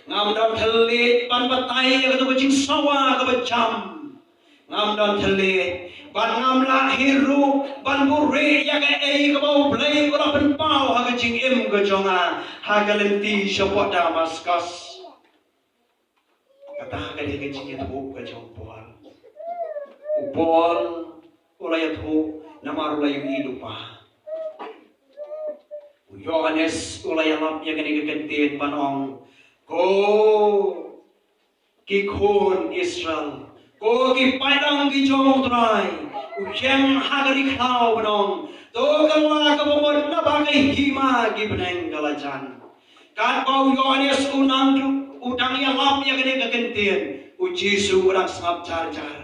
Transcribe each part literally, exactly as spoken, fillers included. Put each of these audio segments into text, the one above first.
Ngam don thylliej ban batai ïa katu ka jingsawa kaba jam. Ngam don thylliej bad ngam lah hi ruh ban buhrieh ïa kaei kaba U Blei u la pynpaw ha ka jingim ka jong nga ha ka lynti shapoh Damaskus. Kata ka dei ka jingïathuh ka jong u Paul. U Paul u la ïathuh namar u la ïohi lypa. U Ïoannis u la ïalap ïa kane ka kyntien ban ong, ko ki khun Israel, ko ki paidbah ki jong U Trai, u ïeng ha ka ri khlaw ban ong, to kylla kaba mut naba ka hima ki bneng ka la jan. Katba u Ïoannis u nang u dang ïalap ïa kane ka kyntien, u Jisu u dang sngap jar jar.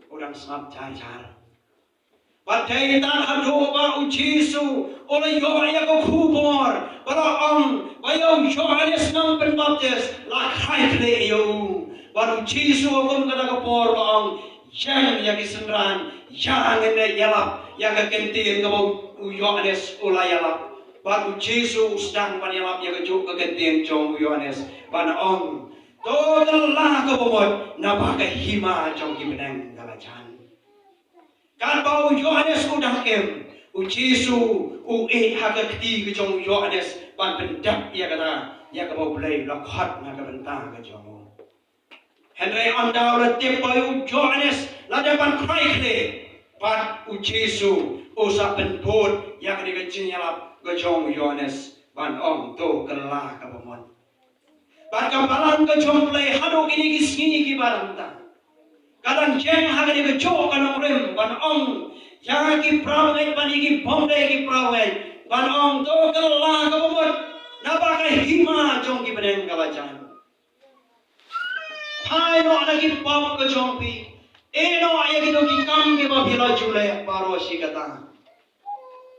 U dang sngap jar jar. Bad dei tang haduh ba u Jisu u la ïoh ïa ka khubor ba la ong ba ïa u Ïoannis Nongpynbaptis la khreh khlieh ïa u. Bad u Jisu ha kum kata ka por u la ong, ïeng ïa ki synran, ïa ngin ïalap ïa ka kyntien kaba u Ïoannis u la ïalap. Bad u Jisu u sdang ban ïalap ïa kajuh ka kyntien jong u Ïoannis ban ong, to kylla kaba mut naba ka hima jong ki bneng ka la jan. Katba u Ïoannis u dang im, u Jisu u ïeh ha ka kti ka jong u Ïoannis ban pyndep ïa kata ïa kaba U Blei u la khot na ka bynta ka jong u. Hynrei ynda u la tip ba u Ïoannis la dep ban khreh khlieh, bad u Jisu u sa pynbud ïa kane ka jingïalap ka jong u Ïoannis ban ong, to kylla kaba mut. Bad ka balang ka jong U Blei haduh kine ki sngi kiba dang tang ka dang ïeng ha kane kajuh ka nongrim ban ong ïa ki para bangeit, ban ïa ki bym dei ki para bangeit ban ong, to kylla kaba mut naba ka hima jong ki bneng ka la jan. Phai noh na ki pop ka jong phi. Ïeh noh ïa kito ki kam kiba phi la ju leh baroh shi katta.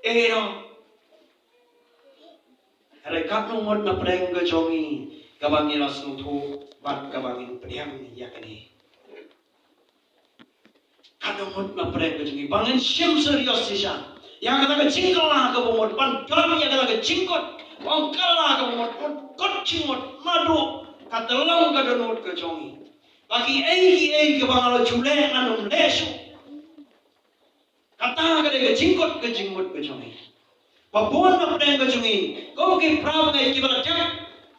Ïeh noh. Hynrei katno ngut na pdeng ka jong ngi kaba ngi la sngewthuh bad kaba ngin pdiang ïa kane? Katno ngut na pdeng ka jong ngi ba ngin shim serious shisha ïa kata ka jingkylla kaba mut, ban don ïa kata ka jingkut, ban kylla kaba mut, ban kut jingmut naduh ka tyllong ka dohnud ka jong ngi, ba kiei kiei kiba nga la ju leh ngan ym leh shuh. Kata ka dei ka jingkut ka jingmut ka jong ngi. Ba bun na pdeng ka jong ngi, ko ki para bangeit kiba la dep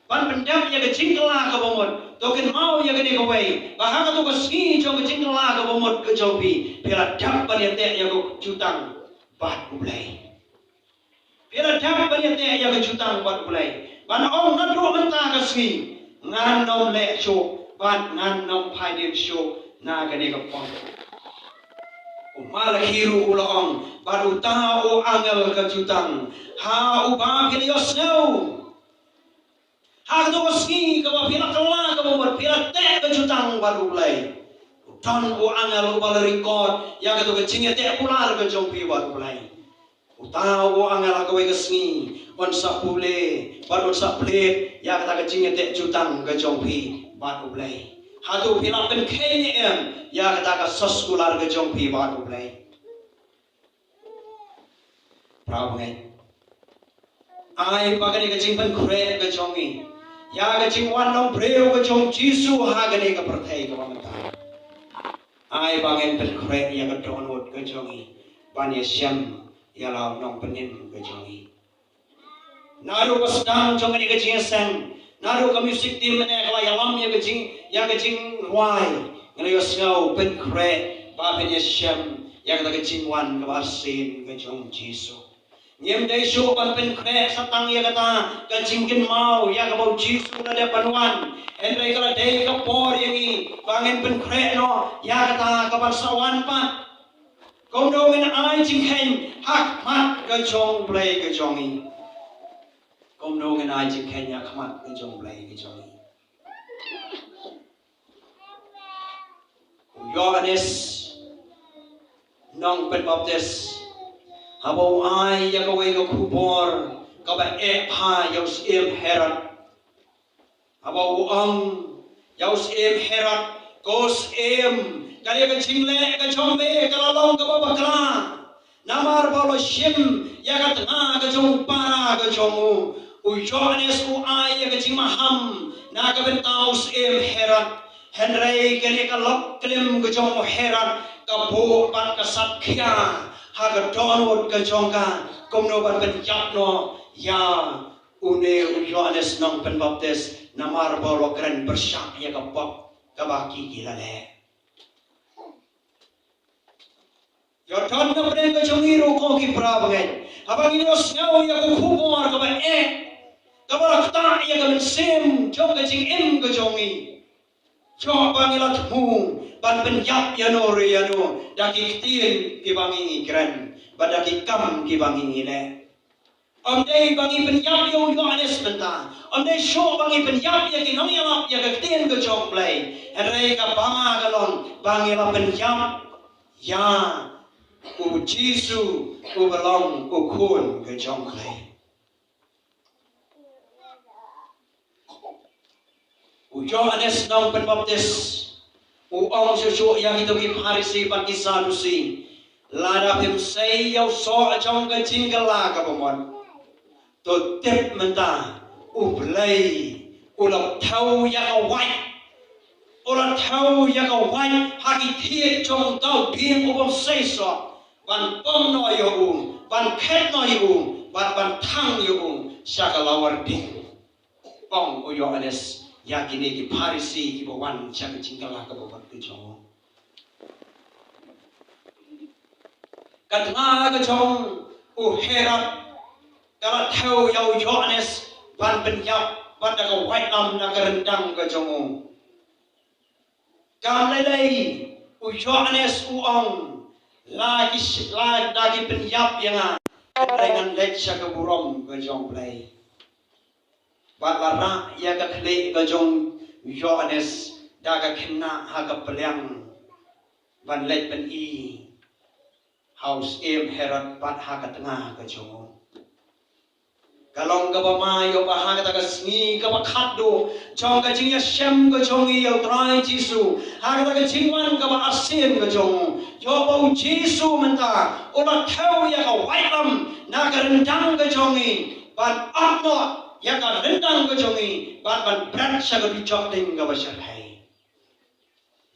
ban pyndep ïa ka jingkylla kaba mut, to kynmaw ïa kane kawei, ba ha kato ka sngi jong ka jingkylla kaba mut ka jong phi, phi la dep ban ïateh ïa ka jutang bad U Blei. Phi la dep ban ïateh ïa ka jutang bad U Blei, ban ong naduh mynta ka sngi ngan ym leh shuh bad ngan ym phai dien shuh na kane ka pop. U Malakhi ruh u la ong, bad uta u angel ka jutang ha uba phi la ïohsngew. Ha kato ka sngi kaba phi la kylla kaba mut, phi la teh ka jutang bad U Blei, u don u angel uba la record ïa kato ka jingïateh kular ka jong phi bad U Blei. Uta u angel ha kawei ka sngi un sa pule bad un sa plie ïa kata ka jingïateh jutang ka jong phi bad U Blei. Hato phi la pynkheiñ ne em ïa kata ka sos kular ka jong phi bad U Blei? Para bangeit, ai ba kane ka jingpynkhreh ka jong ngi ïa ka jingwan long briew ka jong Jisu ha kane ka pyrthei kaba mynta, ai ba ngin pynkhreh ïa ka dohnud ka jong ngi ban ïashem ïa la u nongpynim ka jong ngi. Naduh ba sdang jong kane ka jingïaseng, naduh ka music team mynne ka la ïalam ïa ka jing, ïa ka jingrwai, nga la ïohsngew pynkhreh ba phin ïashem ïa kata ka jingwan kaba arsien ka jong Jisu. Ngim dei shuh ban pynkhreh sa tang ïa kata ka jingkynmaw ïa kaba u Jisu u la dep ban wan, hynrei ka la dei ka por ïa ngi ba ngin pynkhreh noh ïa kata kaban sa wan pat. Kumno ngin ai jingkheiñ ha khmat ka jong U Blei ka jong ngi? Kumno ngin ai jingkheiñ ha khmat ka jong U Blei ka jong ngi? U Ïoannis Nongpynbaptis, haba u ai ïa kawei ka khubor kaba eh bha ïa u syiem Herod, haba u ong ïa u syiem Herod, ko syiem, kane ka jingleh ka jong me ka la long kaba bakla. Namar ba u la shim ïa ka tnga ka jong u para ka jong u. U Ïoannis u ai ïa ka jing maham na ka bynta u syiem Herod. Hynrei kane ka lok klim ka jong u Herod ka buh bad ka sat khia ha ka dohnud ka jong ka kumno ban pynïap noh ïa une u Ïoannis Nongpynbaptis namar ba u la kren pyrshah ïa ka pop kaba ki ki la leh. Ïa don na pdeng ka jong ngi ruh ko ki para bangeit. Haba ngi ïohsngew ïa ka khubor kaba eh, kaba la ktah ïa ka mynsiem jong ka jingim ka jong ngi, ïoh ba ngi la thmu ban pynïap ïano re ïano da ki ktien kiba ngi kren bad da ki kam kiba ngi leh. Ym dei ba ngi pynïap ïa u Ïoannis mynta. Ym dei shuh ba ngi pynïap ïa ki nongïalap ïa ka ktien ka jong U Blei. Hynrei kaba ma ka long ba ngi la pynïap ïa u Jisu uba long u Khun ka jong U Blei. U Ïoannis Nongpynbaptis u ong shuh shuh ïa kito ki Pharisi bad ki Sadusi, lada phim sei ïa u soh jong ka jingkylla kaba mut, to tip mynta U Blei u la thew ïa ka wait. U la thew ïa ka wait ha ki thied jong uta u dieng u bym sei soh, ban pom noh ïa u, ban khet noh ïa u, ban ban thang ïa u sha ka lawar dieng. Ong u Ïoannis ïa kine ki Pharisi kiba wan sha ka jingkylla kaba mut ka jong u. Ka tnga ka jong u Herod ka la thew ïa u Ïoannis ban pynïap bad da ka waitlam na ka ryndang ka jong u. Kam lei lei u Ïoannis u ong, la ki sh- la da ki pynïap ïa nga, hynrei ngan leit sha ka burom ka jong U Blei. Bad la rah ïa ka khlieh ka jong u Ïoannis da ka khynnah ha ka pliang ban leit pyni ha u syiem Herod bad ha ka tnga ka jong u. Ka long kaba ma ïoh ba ha kata ka sngi kaba khatduh jong ka jingïashem ka jong ngi ïa u Trai Jisu, ha kata ka jingwan kaba arsien ka jong u, ïoh ba u Jisu mynta u la thew ïa ka waitlam na ka ryndang ka jong ngi ban ap noh ïa ka ryndang ka jong ngi ban ban bret sha ka dujok ding kaba shyrkhei.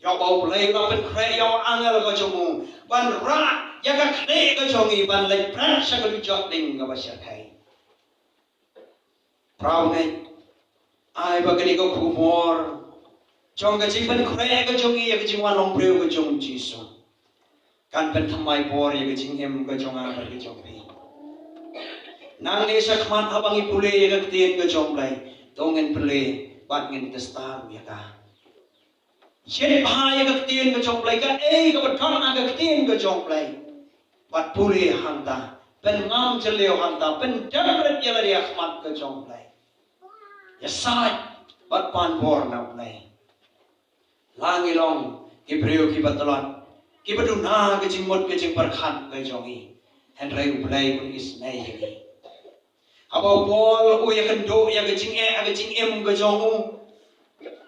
Ïoh ba U Blei u la pynkhreh ïa u angel ka jong u ban rah ïa ka khlieh ka jong ngi ban leit bret sha ka dujok ding kaba shyrkhei. Para bangeit, ai ba kane ka khubor jong ka jingpynkhreh ka jong ngi ïa ka jingwan long briew ka jong u Jisu kan pynthymmai bor ïa ka jingim ka jong nga bad ka jong phi. Nangne shakhmat haba ngi pule ïa ka ktien ka jong U Blei, to ngin pule bad ngin test ïa ka. Shet bha ïa ka ktien ka jong U Blei, kaei kaba don ha ka ktien ka jong U Blei. Bad pule hangta, pynngam jylliew hangta, pyndem rit ïa lade ha khmat ka jong U Blei. Ïasaid bad pan bor na U Blei. La ngi long ki briew kiba tlot, kiba duna ka jingmut ka jingpyrkhat ka jong ngi, hynrei U Blei un isynei ïa ngi. Haba u Paul u ïakynduh ïa ka jingeh ha ka jingim ka jong u,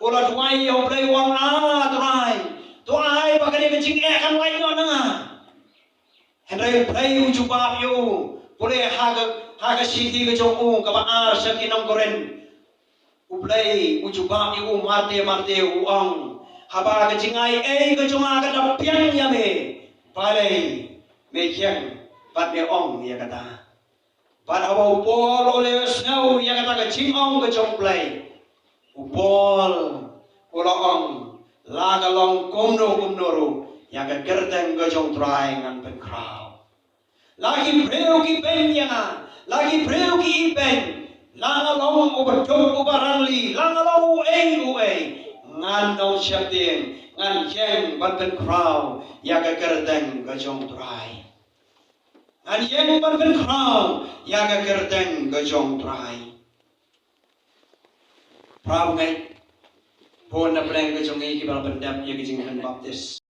u la duwai ïa U Blei, u ong, A Trai, to ai ba kane ka jingeh kan lait noh na nga. Hynrei U Blei u jubab ïa u. Pule ha ka, ha ka shithi ka jong u kaba ar sha ki nong Korinth, U Blei u jubab ïa u marti marti, u ong, haba ka jingai ei ka jong nga ka da biang ïa me, balei me ïeng bad me ong ïa kata? Bad haba u Paul u la ïohsngew ïa kata ka jingong ka jong U Blei, u Paul u la ong, la ka long kumno kumno ruh, ïa ka kyrteng ka jong U Trai ngan pynkhraw. La ki briew ki beiñ ïa nga, la ki briew ki ibeiñ, la nga long uba duk uba rangli, la nga long uei uei, ngan ym sheptieng, ngan ïeng ban pynkhraw ïa ka kyrteng ka jong U Trai. Ngan ïeng ban pynkhraw ïa ka kyrteng ka jong U Trai. Para bangeit, bun na pdeng ka jong ngi kiba la pyndep ïa ka jingpynbaptis.